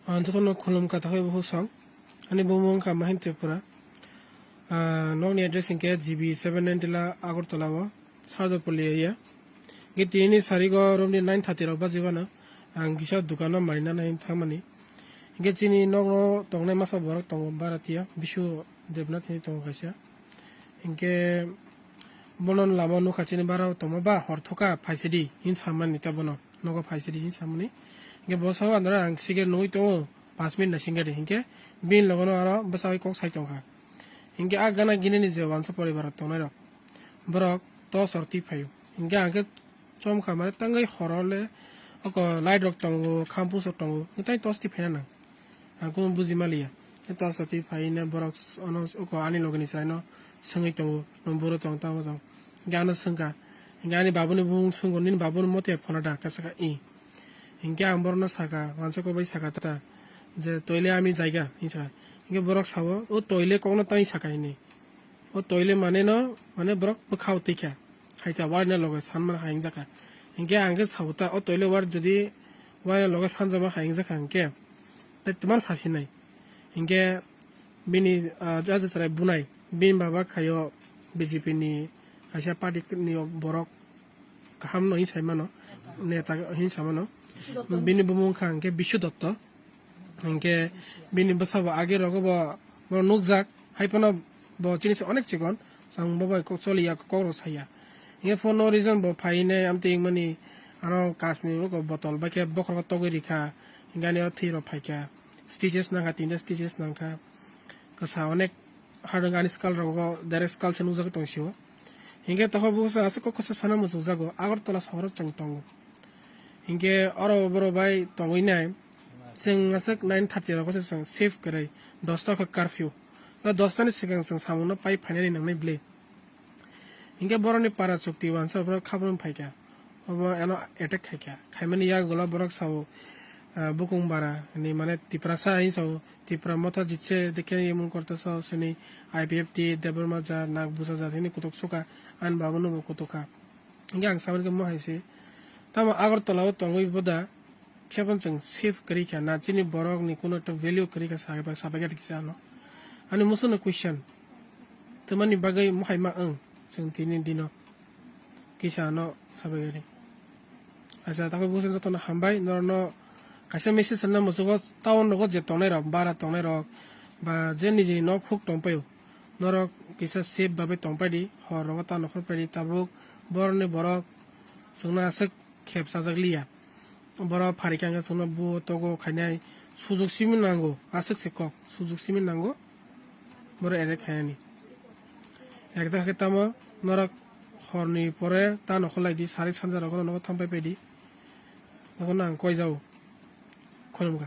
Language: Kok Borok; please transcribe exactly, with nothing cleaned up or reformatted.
Ah, jotono khulumkha takhai bukhuk song. Ani bumung wngkha Mahin Tripura. Ah, nokni address hinkhe G B seven ninety la Agartala o, Sarjapalli area. Hinkhe tini sarigo romni nine thirty rok bajibano ang kisa dukano marinani thangmani. Hinkhe chini nokno tongnai masa borok tongo Bharatiya, Bishu Debnath hinwi tongo kaisa. Hinkhe bono lama nukha chini bara tongma ba hor thoka phaisidi hin samani ta bono. Nogo phaisidi hin samani. Hinkhe bo sao andra ang siger nugui tongo, paanch minute na singari. Hinkhe bini logono aro bwsai kok sai tongkha. Hinkhe a gana ginani je wansa poribar rok tongnai rok, borok to sorti phaio. Hinkhe ang khe chomkha mane tangwi horo le oko light rok tongo, khampus rok tongo, hinkhe tei tosti phaina nang. Ang kunu buji maliya. Tei tosti phaina borok ono oko ani logini chwraino swngwi tongo, "Nwng buro tong, tamo tong?" Hinkhe ano swngkha. Hinkhe ani babuni bumung swngkha, "Nini babuni mote phone da?" Khe sakha, "I." Hinkhe ang borokno sakha, wansa kok bai sakha ta, je, "Toile ami jaiga," hinwi sakha. Hinkhe borok sao, "O toile kokno tangwi sakha," hinwi. O toile mane no, mane borok bwkhao twi kha. Hai ta warina loge sanmani hayung jakha. Hinkhe ang khe sao ta, o toile war jodi warina loge sanjama hayung jakha hinkhe, tei twmano sasinai. Hinkhe bini, ah, jaja chwrai bunai, bini baba khaio B J P ni kaisa party ni borok kaham no hinwi sai mano, neta hinwi sai mano. Bini bumung wngkha hinkhe Bishu Dotto. Hinkhe bini bwsa bo age rogo bo, bo nukjak, hai phano bo chini se onek chikon, chwng bo bai kok choliya, kok rok saya. Hinkhe for no reason bo phainai amtwi wngmani, ano kasni uko botol bai khe bokhorok togwi rikha, hinkhe ani oro thwi rok phaikha, stitches nangkha, tinta stitches nangkha, kwsa onek. Harwng ani skal rogo direct skal se nukjagwi tong sio. Hinkhe tokho busa aswk kok kwsa sana muchungjago, Agartala sohoro chwng tongo. Hinkhe oro borok bai tongwi nai, chwng aswk nine thirty rogo se chwng safe kwrwi, dosta khe curfew. O dosta ni swkang chwng samungno pai phainani nangnai bwle. Hinkhe borokni para chukti wansa borok khabrwng phaikha. Obo ano attack khaikha. Khaimani yagulo borok sao, ah, bukung bara hinwi mane Tiprasa hinwi sao, Tipra Motha Jitse Dekhe Yemung Korta sao sini I P F T Debbarma jat, Nagbusa jat hinwi kutuk sukha, ani babuno bo kutuk kha. Hinkhe ang samani khe mo hai se. Tamo Agartala o tongwi boda, khe phano chwng safe kwrwi kha na, chini borok ni kuno ekta value kwrwi kha sabai, sabai kha kisa ano. Ani musuno question, tamani bagwi mohai ma wng chwng tini dino kisa ano sabai kha. Acha, takoi busa jotono hambai, norokno kaisa message rwna muchugo, town rogo je tongnai rok, bara tongnai rok, ba je nijini nok huk tongpaio, norok kisa safe babai tongpaidi, hor rogo ta nokhor paidi, tabuk borokni borok chwngno aswk khep chajak liya. Borok pharikha hwnkhe chwngno buo togo khainai sujuk simi nango, aswk se kok sujuk simi nango, borok erek khainani. Ekdagi khe tamo norok horni pore ta nokhor lai di, sarik sanja rogo nogo thangpai paidi. Nogo nang koi jao. Khulumkha.